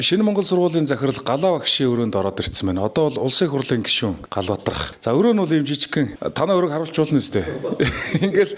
Шинэ Монгол сургуулийн захирал Галаа багшийн өрөөнд ороод ирсэн байна. Одоо бол улсын хурлын гишүүн Галбатрах. За, өрөө нь бол ийм жижигхэн. Танаа өрөөг харуулж болно үстэй. Ингээл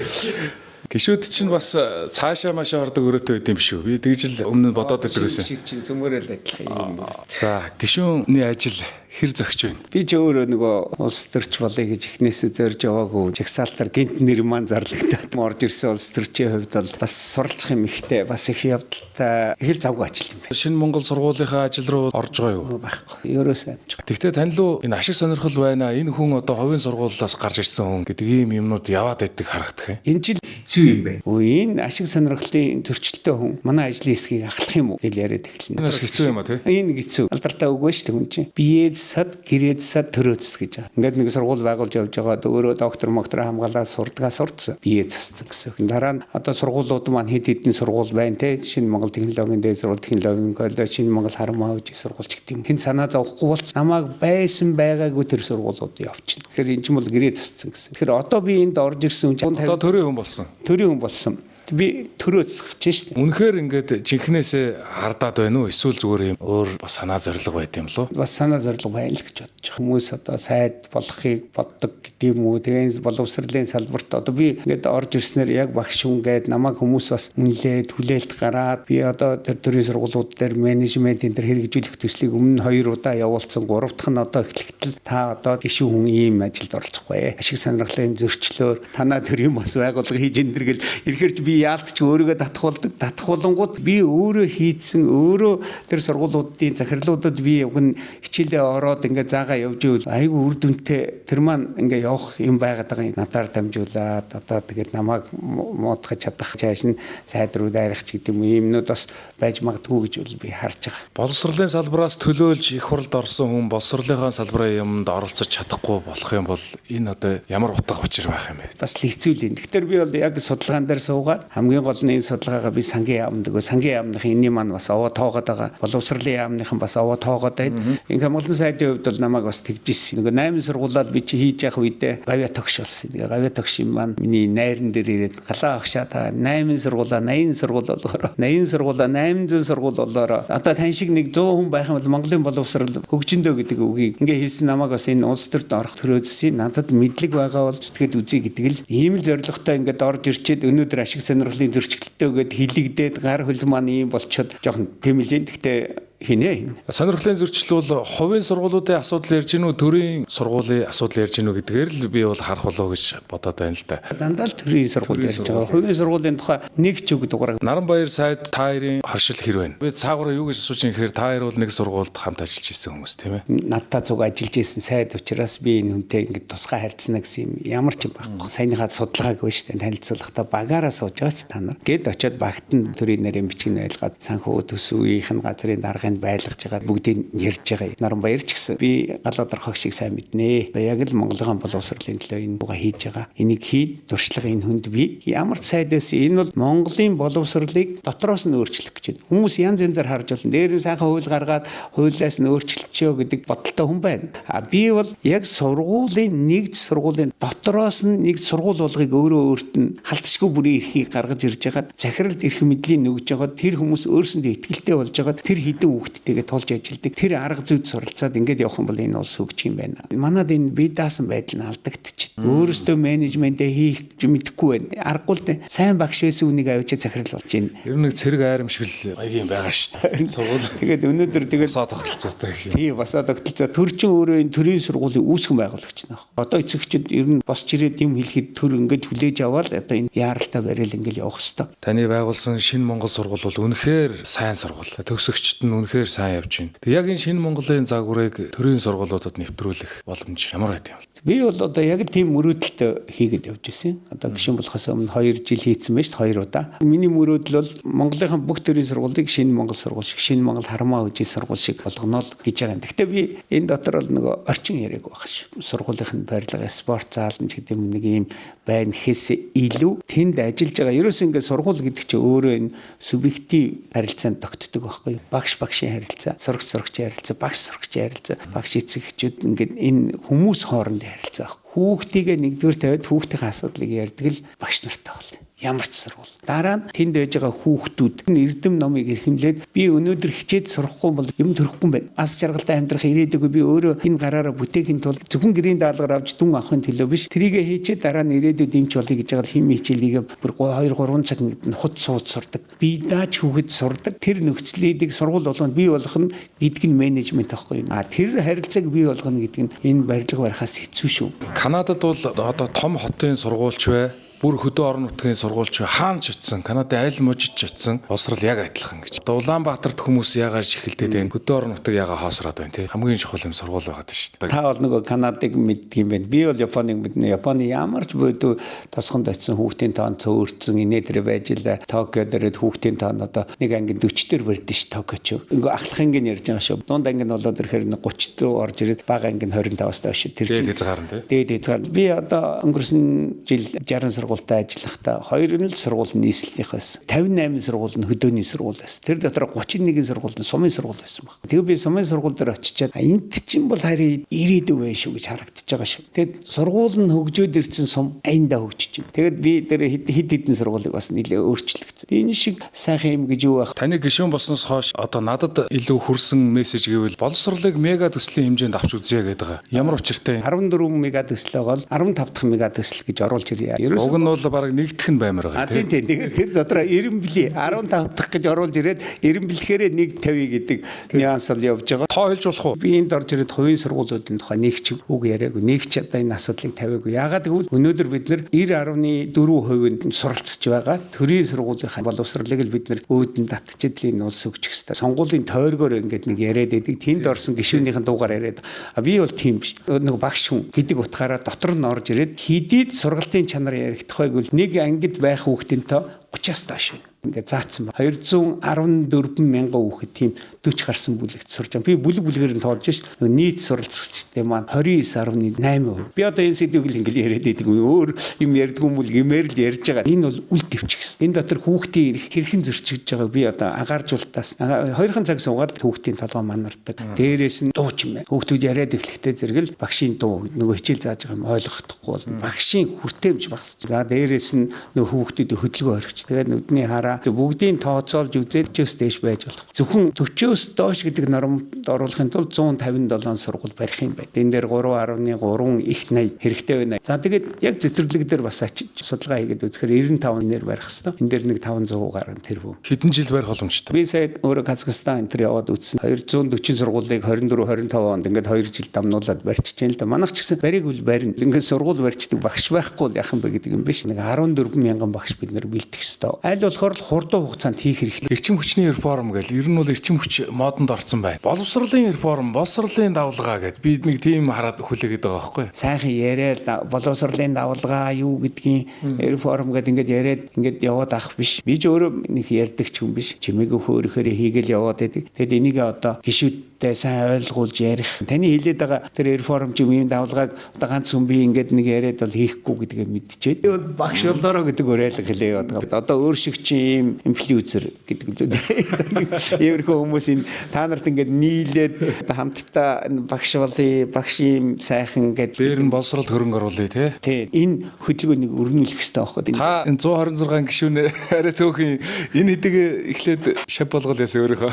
гишүүд чинь бас цаашаа маашаа ордог өрөөтэй байд юм шүү. Би тэгж л өмнө нь бодоод байдаг байсан. Шиг чинь цөмөрөл адилхан юм. За, гишүүний ажил хэр зөгч байна? Би ч өөрөө нөгөө улс төрч болъё гэж эхнээсээ зорж яваагүй. Жагсаалтаар гинт нэр маань зарлагдаад орж ирсэн улс төрчийн хувьд бол бас суралцах юм ихтэй, бас их явдалтай, их л завгүй ажил юм байна. Шинэ Монгол сургуулийнхаа ажил руу орж байгаа юу? Байхгүй. Ерөөсөө амжих. Тэгтээ тань руу энэ ашиг сонирхол байна. Энэ хүн одоо хувийн сургуулиас гарч ирсэн хүн гэдэг ийм юмнууд яваад байдаг харагдах юм. Энэ жил хэцүү юм байна. Өө, энэ ашиг сонирхлын зөрчилтэй хүн манай ажлын хэсгийг ахлах юм уу гэж яриад эхэлнэ. Энэ бас хэцүү юм а, тий? Энэ хэцүү. Алдартай үг байна шүү дээ хүн чинь. Биед сад, гэрээд сад, төрөөц гэж байгаа. Ингээд нэг сургууль байгуулж явж байгаад өөрөө доктор моктор хамгаалаад сурдгаа сурцсан. Биед зассан гэсэн. Дараа нь одоо сургуулиуд маань хэд хэдэн сургууль байна те. Шинэ Монгол технологийн дээд сургууль, технологийн коллеж, Шинэ Монгол Харамаа хөгжих сургууль ч гэдэг юм. Хэн санаа зовхгүй болц намайг байсан байгаагүй тэр сургуулиуд явчихна. Тэгэхээр энэ чинь бол гэрээ зассан гэсэн. Тэгэхээр одоо би энд орж ирсэн хүн чинь Одоо төрийн хүн болсон. Төрийн хүн болсон. Би төрөө засах гэж шүү дээ. Үнэхээр ингээд жинхнээсээ хардаад байна уу? Эсвэл зүгээр юм өөр бас санаа зориг байт юм лу? Бас санаа зориг байна л гэж бодож байгаа. Хүмүүс одоо сайд болохыг боддог гэдэг юм уу? Тэгээ боловсролын салбарт одоо би ингээд орж ирснээр яг багш хүн гээд намайг хүмүүс бас үнэлээд хүлээлт гараад, би одоо тэр төрийн сургуулиуд дээр менежмент энэ төр хэрэгжүүлэх төслийг өмнө нь хоёр удаа явуулсан. Гурав дахь нь одоо эхлэхдээ та одоо гишүүн хүн ийм ажилд оролцохгүй. Ашиг сонирхлын зөрчлөөр танаа төрийн бас байгууллага хийж энэ төр гэл ирэхэрч би яалтч өөрийгөө татах болдог. Татах болонгууд би өөрөө хийцэн, өөрөө тэр сургуулиудын захирлуудад би уг нь хичээлээ ороод ингээ заагаа явж ивэл айгүй үр дүнтэй тэр маань ингээ явах юм байгаад байгаа юм. Надаар дамжуулаад одоо тэгээд намайг муудах чадах чааш нь сайд руу дайрах ч гэдэг юм юмнууд бас байж магадгүй гэж бол би харж байгаа. Боловсролын салбараас төлөөлж их хурлд орсон хүн боловсролынхаа салбарын юмд оролцож чадахгүй болох юм бол энэ одоо ямар утга учир байх юм бэ? Бас л хэцүү л юм. Тэгэхээр би бол яг судалгаан дээр суугаад, хамгийн гол нь энэ судалгаагаа би сангийн яамд өгөө. Сангийн яамныхын энэний маань бас овоо тоогоод байгаа. Боловсролын яамныхан бас овоо тоогоод байд. Инх хамгаалсан сайдын хувьд бол намайг бас тэгж ирсэн. Нөгөө 8 сургуулаад би чи хийж явах үедээ гавья тогш болсон. Тэгээ гавья тогш юм маань миний найран дээр ирээд, "Галаа агшаа, та 8 сургуулаа 80 сургууль болгоороо, 80 сургуулаа 800 сургууль болоороо, одоо тань шиг нэг 100 хүн байх юм бол Монголын боловсрол хөгжиндөө" гэдэг үгийг ингээ хэлсэн. Намайг бас энэ улс төрд орох төрөөдсөн. Надад мэдлэг байгаа бол зүтгээд үзье гэдэг л ийм л зорилготой ингээд орж ирчээд, өнөөдөр ашиг сонирхлын зөрчилттэй гээд хилэгдээд, гар хөл маань ийм болчоод жоохон тэмэлэн. Гэхдээ хинэ энэ. Сонирхлын зөрчил бол хувийн сургуулиудын асуудал ярьж гинүү, төрийн сургуулийн асуудал ярьж гинүү гэдгээр л би бол харах болоо гэж бодоод байна л да. Дандаа л төрийн сургууль ярьж байгаа. Хувийн сургуулийн тухай нэг ч үг дугаараа. Наранбаяр сайд та хоёрын харшил хэр байна? Би цаагаараа юу гэж асууж юм гэхээр та хоёр бол нэг сургуульд хамт ажиллаж исэн хүмүүс, тийм ээ? Надтай цуг ажиллаж исэн сайд учраас би энэ хүнтэй ингээд тусгай харьцна гэсэн юм ямар ч юм байхгүй. Саяныхаа судалгааг байна шүү дээ. Танилцуулахдаа багаараа сууж байгаа ч та нар. Гэд очиод багт нь төрийн нарийн бичиг нь ойлгоод, санхүү төсвийнх нь газрын даргыг байлгаж байгаа бүгдийг ярьж байгаа. Наранбаяр ч гэсэн би Галбатрах шиг сайн мэднэ. Яг л Монголын боловсролын төлөө энэ буга хийж байгаа. Энийг хий туршлага энэ хүнд би ямар ч сайдаас энэ бол Монголын боловсролыг дотроос нь өөрчлөх гэж байна. Хүмүүс янз янзаар харж болно. Дээр нь сайхан хууль гаргаад хуулиас нь өөрчлөлчөө гэдэг бодолтой хүн байна. А би бол яг сургуулийн нэгд сургуулийн дотроос нь нэг сургууль болгыг өөрөө өөрт нь халтшгүй бүрийн эрхийг гаргаж ирж байгаад, захиралд эрх мэдлийн нөгж байгаад, тэр хүмүүс өөрсөндөө итгэлтэй болж байгаад, тэр хэдэн хүүхдтэйгээ тулж ажилладаг. Тэр арга зүйд суралцаад ингээд явах юм бол энэ улс хөгжих юм байна. Манад энэ бие даасан байдал нь алдагдчих. Өөрөөсөө менежментээ хийх мэдэхгүй байна. Аргагүй л дээ. Сайн багш байсан үнийг авчиж захирал болж байна. Ер нь нэг цэрэг айрамшгал маягийн байгаа шүү дээ. Сургууль Тэгээд өнөөдөр тэгээд босоо тогтолцоотой гэх юм. Тий, басаа тогтолцоо. Төр чин өөрөө энэ төрийн сургуулийн үүсгэн байгуулагч нөх. Одоо эцэгчид ер нь босч ирээд юм хэлэхэд төр ингээд хүлээж аваад одоо энэ яаралтай барайл ингээд явах хэвээр. Таны байгуулсан Шинэ Монгол сургууль бол үнэхээр сайн сургууль. Төгсөгчд нь үнэхээр сайн явж байна. Тэг яг энэ Шинэ Монголын загварыг төрийн сургуулиудад нэвтрүүлэх боломж ямар байт юм бэ? Би бол одоо яг тийм мөрөөдөлтөй хийгээд явж ирсэн. Одоо гишүүн болохоос өмнө 2 жил хийцэн байж шүү дээ, 2 удаа. Миний мөрөөдөл бол Монголынхан бүх төрийн сургуулийг Шинэ Монгол сургууль шиг, Шинэ Монгол Харамаа хөгжлийн сургууль шиг болгоно л гэж байгаа юм. Гэхдээ би энэ дотор бол нөгөө орчин яриаг байх ш. Сургуулийн барилга, спорт зал нь ч гэдэг юм нэг юм байна гэхээс илүү тэнд ажиллаж байгаа. Ерөөсөө ингээд сургууль гэдэг чинь өөрөө энэ субъектив харилцаанд тогтдог байхгүй юу? Багш багшийн харилцаа, сурагч сурагчийн харилцаа, багш сурагчийн харилцаа, багш эцэг эхчүүд, ингээд энэ хүмүүс хоорондын харилцаа байхгүй. Хүүхдийгээ нэгдүгээр тавиад хүүхдийн асуудлыг ярьдаг л багш нартай болно. Ямар ч сургууль. Дараа нь тэнд байж байгаа хүүхдүүд эрдэм номыг эрхэмлээд би өнөөдөр хичээж сурахгүй бол юм төрөхгүй юм байна. Аз жаргалтай амьдрах ирээдүгөө би өөрөө энэ гараараа бүтээхийн тулд зөвхөн гэрийн даалгавар авч дүн авахын төлөө биш. Тэрийгэ хийчээд дараа нь ирээдүйд эмч болъё гэж байгаа хэм хичээлийг бүр 2 3 цаг нухад сууд сурдаг. Би даач хүүхэд сурдаг. Тэр нөхцөлийг сургууль болгоно бий болгох нь гэдэг нь менежмент аахгүй юу? А тэр харилцааг бий болгоно гэдэг нь энэ барилга барихаас хэцүү шүү. Канадад бол одоо том хотын сургуульч бай, бүр хөдөө орон нутгийн сургуульч бай, хаана ч очсон, Канадын аль мужид ч очсон боловсрал яг адилхан гэж. Одоо Улаанбаатарт хүмүүс яагаад шихэлдээд байна? Хөдөө орон нутаг яагаад хоосроод байна те? Хамгийн чухал юм сургууль байгаад байна шүү дээ. Та бол нөгөө Канадыг мэддэг юм байна. Би бол Японыг мэднэ. Японы ямар ч бодит тосгонд очисон хүүхдийн тоон цөөрцөн инээ тэр байж л Токио дээр хүүхдийн тоон одоо нэг анги 40 дээр барьдэн ш Токио ч. Ингээ ахлах анги нь ярьж байгаа шүү. Дунд анги нь болоод ирэхээр 30 руу орж ирээд бага анги нь 25-аас доош. Тэр чинь хязгаар нь тий. Дээд хязгаар. Би одоо өнгөрсөн жил 60 сургуультай ажиллахдаа хоёр нь л сургууль нь нийслэлийнх байсан. 58 сургууль нь хөдөөний сургууль байсан. Тэр дотор 31 сургууль нь сумын сургууль байсан баг. Тэгээ би сумын сургууль дээр очичоод энд чинь бол харин ирээдүй байх шүү гэж харагдаж байгаа шүү. Тэгээд сургууль нь хөгжөөд ирсэн сум аяндаа хөгжиж байна. Тэгээд би тэр хэд хэдэн сургуулийг бас нэлээ өөрчлөгдсөн. Энэ шиг сайхан юм гэж юу байх. Таны гишүүн болсноос хойш одоо надад илүү хүрсэн мессеж гэвэл боловсролыг мега төслийн хэмжээнд авч үзье гэдэг байгаа. Ямар учиртай? 14 мега төслөө гол 15 дахь мега төсөл гэж оруулж ирье. Уг нь бол бараг нэгдэх нь баймар байгаа тийм. Тийм. Тэгээд тэр дотроо 90 блий 15 дахь гэж оруулж ирээд 90 блэхээрээ 150 гэдэг нюанс л явж байгаа. Тоо хэлж болох уу? Би энд орж ирээд хувийн сургуулиудын тухай нэг ч үг яриаггүй, нэг ч одоо энэ асуудлыг тавиагүй. Яагаад гэвэл өнөөдөр бид нэр 90.4% нь суралцж байгаа. Төрийн сургуулийн боловсролыг л бид нэр өөдөн татчиад л энэ улс өгчих хэвээр. Сонгуулийн тойргоор ингээд нэг яриад байдаг. Тэнд орсон гишүүнийхэн дуугаар яриад. А би бол тийм биш. Нэг багш хүн гэдэг утгаараа дотор нь орж ирээд хэдийд сургалтын чанар яригдах байг нэг ангид байх хүүхдийн тоо 30-аас доош байна. Ингээд заасан ба 214 мянган хүүхэд тийм 40 гарсан бүлэгт сурж байгаа. Би бүлэг бүлгээр нь тоолж ш. Нийт суралцагчтай маань 29.8%. Би одоо энэ сэдвийг л ингээд яриад байдаг. Өөр юм ярьдгүй юм бол гэмээр л ярьж байгаа. Энэ бол үл дэвчих гэсэн. Энэ дотор хүүхдийн эрх хэрхэн зөрчигдөж байгааг би одоо агааржуултаас 2хан цаг суугаад хүүхдийн толгой манардаг. Дээрээс нь дуу чимээ. Хүүхдүүд яриад эхлэхдээ зэрэг л багшийн дуу нөгөө хичээл зааж байгаа юм ойлгохдохгүй болно. Багшийн хүртээмж багасч. За дээрээс нь нөгөө хүүхдүүд хөдөлгөөн орхич. Тэгээд нүдний хараа бүгдийн тооцоолж үзээд 40-оос дээш байж болох. Зөвхөн 40-оос доош гэдэг нормд оруулахын тулд 157 сургууль барих юм байна. Энэ дээр 3.3 их 80 хэрэгтэй байна. За тэгээд яг цэцэрлэг дээр бас очиж судалгаа хийгээд үзэхээр 95 нэр барих хэвээр. Энэ дээр нэг 500 гаруй тэрбум. Хэдэн жил барих боломжтой? Би сая өөрөө Казахстан энэ төр яваад үзсэн. 240 сургуулийг 24 25 онд ингээд 2 жил дамнуулаад барьчихжээ л да. Манайх ч гэсэн бариг үл барина. Ингээд сургууль барьчдаг багш байхгүй л яах юм бэ гэдэг юм биш. Нэг 14 мянган багш бид нэр бэлтгэх хэвээр. Аль болохоор л хурдан хугацаанд хийх хэрэгтэй. Эрчим хүчний реформ гэл ер нь бол эрчим хүч модонд орсон байна. Боловсролын реформ, боловсролын давлгаа гэд би нэг тийм хараад хүлээгээд байгаа байхгүй. Сайхан яриад боловсролын давлгаа юу гэдгийг реформ гэд ингээд яриад ингээд яваад ах биш. Би ч өөрөө нэг ярьдаг ч хүн биш. Чимээгүй хөөрөхөөр хийгээл яваад байдаг. Тэгэд энийг одоо гişүүдтэй сайн ойлгуулж ярих. Таны хэлээд байгаа тэр реформ чим ийм давлгааг одоо ганц хүн би ингээд нэг яриад бол хийхгүй гэдгээ мэдчихээд. Би бол багш болоороо гэдэг уриалга хэлээ яваад байгаа. Одоо өөр шиг чи ийм инфлюенсер гэдэг л үү. Иймэрхүү хүмүүс энэ та нарт ингээд нийлээд хамтдаа багш болъё, багш ийм сайхан гэдэг. Дээр нь боловсрол хөрөнгө оруулъя тий. Тий. Энэ хөдөлгөөнийг өрнүүлэх хэрэгтэй байхгүй. Та энэ 126 гишүүнээ арай цөөхөн энэ хэдийг эхлээд шав болгол яасан өөрийнхөө.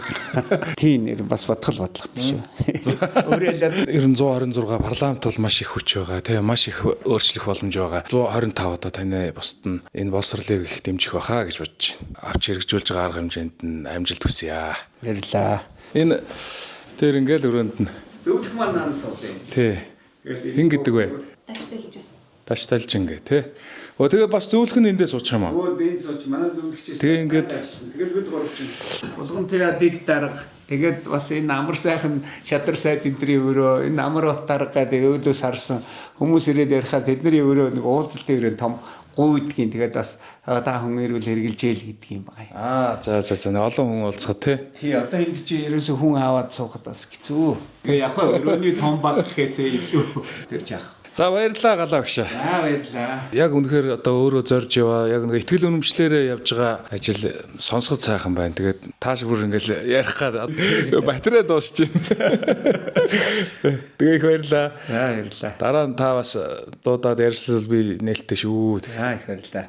Тий нэр бас бодгол бодлого биш үү. Уриалаад ер нь 126 парламент бол маш их хүч байгаа тий. Маш их өөрчлөх боломж байгаа. 125 одоо таны бусд нь энэ боловсролыг их дэмжих байхаа гэж бодож байна. Авч хэрэгжүүлж байгаа арга хэмжээнд нь амжилт хүсье. Баярлаа. Энэ тэр ингээл өрөөнд нь зөвлөх маань нaan суудаг. Тий. Хэн гэдэг вэ? Ташталж. Ташталж ингээ тий. Өө тэгээ бас зөвлөх нь эндээ суучих юм аа. Өө энд сууч манай зөвлөгчээс. Тэгээ ингээд тэгэл бид гурав чинь. Булган дэд дарга. Тэгээд бас энэ амар сайхан шадар сайд энтрийн өрөө, энэ амар бат дарга гэдэг өөдөөс харсан хүмүүс ирээд ярихаар тэдний өрөө нэг уулзалтын өрөө том гуйдгийн. Тэгээд бас та хүн ирвэл хэрглэжээл гэдэг юм байгаа. Аа за за за олон хүн уулзах тий. Тий одоо энд чи ерөөсөө хүн аваад суухад бас хэцүү. Тэгээ яг хаа өрөөний том баг гэхээсээ илүү тэр жаах. За баярлалаа галаа багшаа. За баярлалаа. Яг үнэхээр одоо өөрөө зорж яваа, яг нэг итгэл үнэмшлээрээ явж байгаа ажил сонсоход сайхан байна. Тэгээд тааш бүр ингээл ярих гад батарей дуусч байна. Тэгээ их баярлалаа. За баярлалаа. Дараа нь та бас дуудаад ярьслал би нээлттэй шүү. За их баярлалаа.